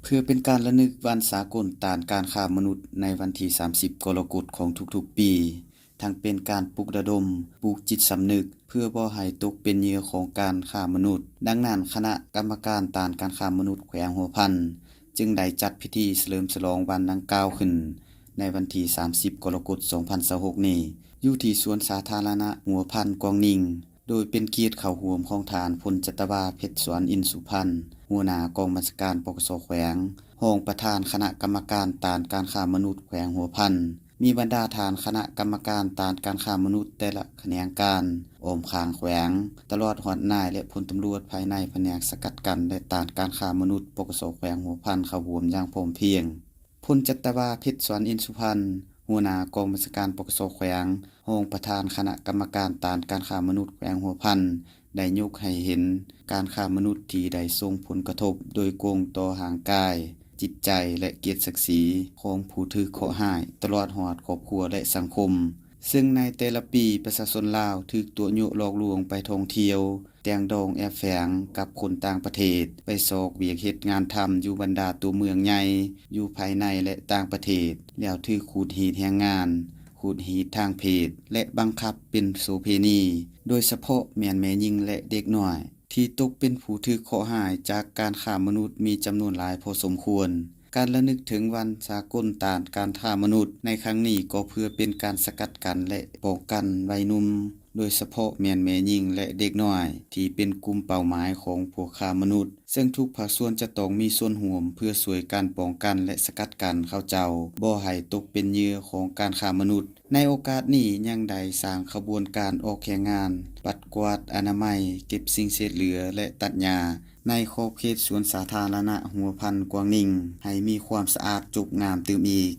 ເພື່ອເປັນການລະນຶກວັນສາກົນຕ້ານການຄ້າມະນຸດໃນວັນທີສາມສິບກໍລະກົດຂອງທຸກໆປີ, ທັງເປັນການປຸກລະດົມ, ປູກຈິດສຳນຶກ ເພື່ອບໍ່ໃຫ້ຕົກເປັນເຫຍື່ອຂອງການຄ້າມະນຸດ. ດັ່ງນັ້ນ, ຄະນະກຳມະການຕ້ານການຄ້າມະນຸດແຂວງຫົວພັນ ຈຶ່ງໄດ້ຈັດພິທີສະເຫຼີມສະຫຼອງວັນດັ່ງກ່າວຂຶ້ນ ໃນວັນທີສາມສິບກໍລະກົດສອງພັນຊາວຫົກນີ້ ຢູ່ທີ່ສວນສາທາລະນະຫົວພັນກວາງນິງ, ໂດຍເປັນກຽດເຂົ້າຮ່ວມຂອງທ່ານ ພົນຈັດຕະວາ ເພັດສວນ ອິນສຸພັນ ຫົວໜ້າກອງບັນຊາການ ປກສ ແຂວງ, ຮອງປະທານຄະນະກຳມະການຕ້ານການຄ້າມະນຸດແຂວງຫົວພັນ, ມີບັນດາທ່ານຄະນະກຳມະການຕ້ານການຄ້າມະນຸດແຕ່ລະຂະແໜງການອ້ອມຂ້າງແຂວງ, ຕະຫຼອດຮອດນາຍ ແລະ ພົນຕຳຫຼວດພາຍໃນພະແນກສະກັດກັ້ນ ແລະ ຕ້ານການຄ້າມະນຸດ ປກສ ແຂວງຫົວພັນ ເຂົ້າຮ່ວມຢ່າງພ້ອມພຽງ. ພົນຈັດຕະວາ ເພັດສວນ ອິນສຸພັນ ຫົວໜ້າກອງບັນຊາການ ປກສ ແຂວງ, ຮອງປະທານຄະນະກຳມະການຕ້ານການຄ້າມະນຸດແຂວງຫົວພັນ ໄດ້ຍົກໃຫ້ເຫັນການຄ້າມະນຸດທີ່ໄດ້ສົ່ງຜົນກະທົບໂດຍກົງຕໍ່ຮ່າງກາຍ, ຈິດໃຈ ແລະ ກຽດສັກສີຂອງຜູ້ຖືກເຄາະຮ້າຍ, ຕະຫຼອດຮອດຄອບຄົວ ແລະ ສັງຄົມ. ເຊິ່ງໃນແຕ່ລະປີ, ປະຊາຊົນລາວຖືກຕົວະຍົວະຫຼອກລວງໄປທ່ອງທ່ຽວ, ແຕ່ງດອງແອບແຝງກັບຄົນຕ່າງປະເທດ, ໄປຊອກວຽກເຮັດງານທຳຢູ່ບັນດາຕົວເມືອງໃຫຍ່ ຢູ່ພາຍໃນ ແລະ ຕ່າງປະເທດ, ແລ້ວຖືກຂູດຮີດແຮງງານ, ຂູດຮີດທາງເພດ ແລະ ບັງຄັບເປັນໂສເພນີ, ໂດຍສະເພາະແມ່ນແມ່ຍິງ ແລະ ເດັກນ້ອຍ ທີ່ຕົກເປັນຜູ້ຖືກເຄາະຮ້າຍຈາກການຄ້າມະນຸດມີຈຳນວນຫຼາຍພໍສົມຄວນ. ການລະນຶກເຖິງວັນສາກົນຕ້ານການຄ້າມະນຸດໃນຄັ້ງນີ້ ກໍເພື່ອເປັນການສະກັດກັ້ນ ແລະ ປ້ອງກັນໄວໜຸ່ມ, ໂດຍສະເພາະແມ່ນແມ່ຍິງ ແລະ ເດັກນ້ອຍ ທີ່ເປັນກຸ່ມເປົ້າໝາຍຂອງພວກຄ້າມະນຸດ, ເຊິ່ງທຸກພາກສ່ວນຈະຕ້ອງມີສ່ວນຮ່ວມເພື່ອຊ່ວຍກັນປ້ອງກັນ ແລະ ສະກັດກັ້ນເຂົາເຈົ້າບໍ່ໃຫ້ຕົກເປັນເຫຍື່ອຂອງການຄ້າມະນຸດ. ໃນໂອກາດນີ້ຍັງໄດ້ສ້າງຂະບວນການອອກແຮງງານ, ປັດກວາດອະນາໄມ, ເກັບສິ່ງເສດເຫຼືອ ແລະ ຕັດຫຍ້າ ໃນຂອບເຂດສວນສາທາລະນະຫົວພັນກວາງນິງ ໃຫ້ມີຄວາມສະອາດຈົບງາມຕື່ມອີກ.